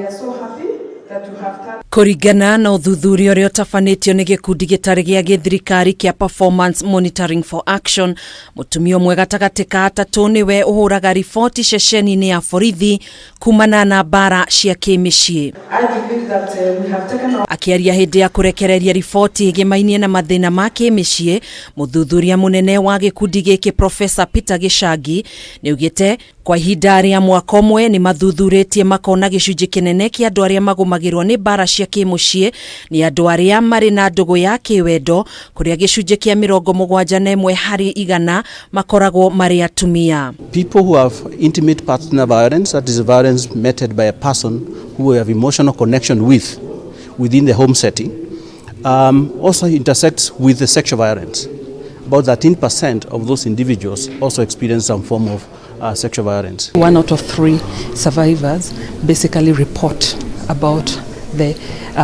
We are so happy that you have turned Kũringana na ũthuthuria ũrĩa ũtabanĩtio nĩ gĩkundi gĩtarĩ gĩa gĩthirikari kĩa Performance Monitoring for Action, mũtumia ũmwe gatagatĩ ka atatũ nĩwe ũhũraga riboti ceceni-inĩ ya borithi kumana na mbara cia kĩmĩciĩ. I believe that we have taken our Akĩaria hĩndĩ ya kũrekereria riboti ĩgĩmainie na mathĩna ma kĩmĩciĩ, mũthuthuria mũnene wa gĩkundi gĩkĩ Professor Peter Gĩcangi nĩaugĩte kwa ihinda rĩa mwaka ũmwe nĩ mathuthurĩtie makona gĩcunjĩ kĩnene kĩa andũ arĩa magũmagĩrwo nĩ mbara cia kĩmũciĩ nĩ andũ arĩa marĩ na ndũgũ ya kĩwendo, kũrĩa gĩcunjĩ kĩa 71% makoragwo marĩ atumia. People who have intimate partner violence, that is violence meted by a person who we have emotional connection with within the home setting, also intersects with the sexual violence. About 13% of those individuals also experience some form of sexual violence. One out of three survivors basically report about the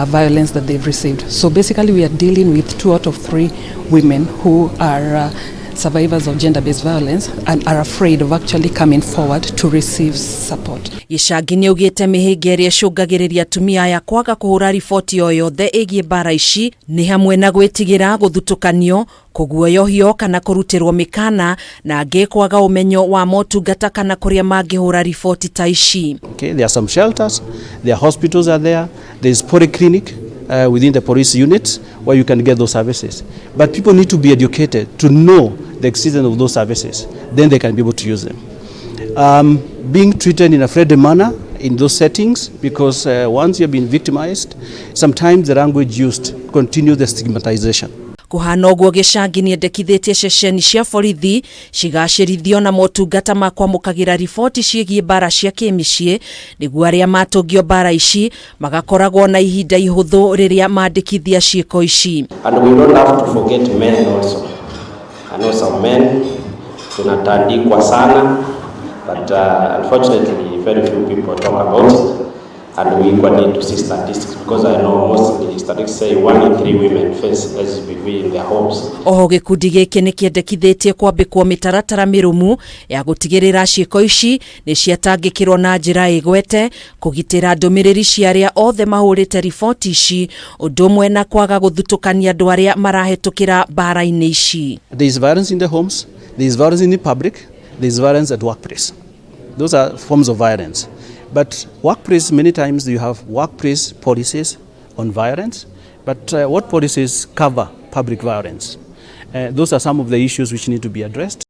violence that they've received. So basically, we are dealing with two out of three women who are survivors of gender based violence and are afraid of actually coming forward to receive support. Gĩcangi nĩaugĩte mĩhĩnga ĩrĩa ĩcũngagĩrĩria atumia aya kwaga kũhũra riboti o yothe ĩgiĩ mbara ici nĩ hamwe na gwĩtigĩra gũthutũkanio, kũguoyohio kana kũrutĩrwo mĩkana, na angĩ kwaga ũmenyo wa motungata kana kũrĩa mangĩhũra riboti ta ici. Okay, there are some shelters, there are hospitals are there, there is polyclinic within the police units where you can get those services. But people need to be educated to know the existence of those services. Then they can be able to use them. Being treated in a friendly manner in those settings, because once you've been victimized, sometimes the language used continues the stigmatization. Kũhana ũguo, Gĩcangi nĩendekithĩtie ceceni cia borithi cigacĩrithio na motungata ma kwamũkagĩra riboti ciĩgiĩ mbara cia kĩmĩciĩ, nĩguo arĩa matũngio mbara ici magakoragwo na ihinda ihũthũ rĩrĩa mandĩkithia ciĩko ici. And we don't have to forget men also. I know some men tunatandikwa sana, but unfortunately very few people talk about it. And we equally need to see statistics, because I know mostly statistics say one in three women face SGBV in their homes. Oho gĩkundi gĩkĩ nĩ kĩendekithĩtie kwambĩkwo mĩtaratara mĩrũmu ya gũtigĩrĩra ciĩko ici nĩ ciatangĩkĩrwo na njĩra ĩgwete, kũgitĩra ndũmĩrĩri cia arĩa othe mahũrĩte riboti ici, ũndũ ũmwe na kwaga gũthutũkania andũ arĩa marahĩtũkĩra mbara-inĩ ici. There is violence in the homes, there is violence in the public, there is violence at workplace. Those are forms of violence. But workplace, many times you have workplace policies on violence, but what policies cover public violence? Those are some of the issues which need to be addressed.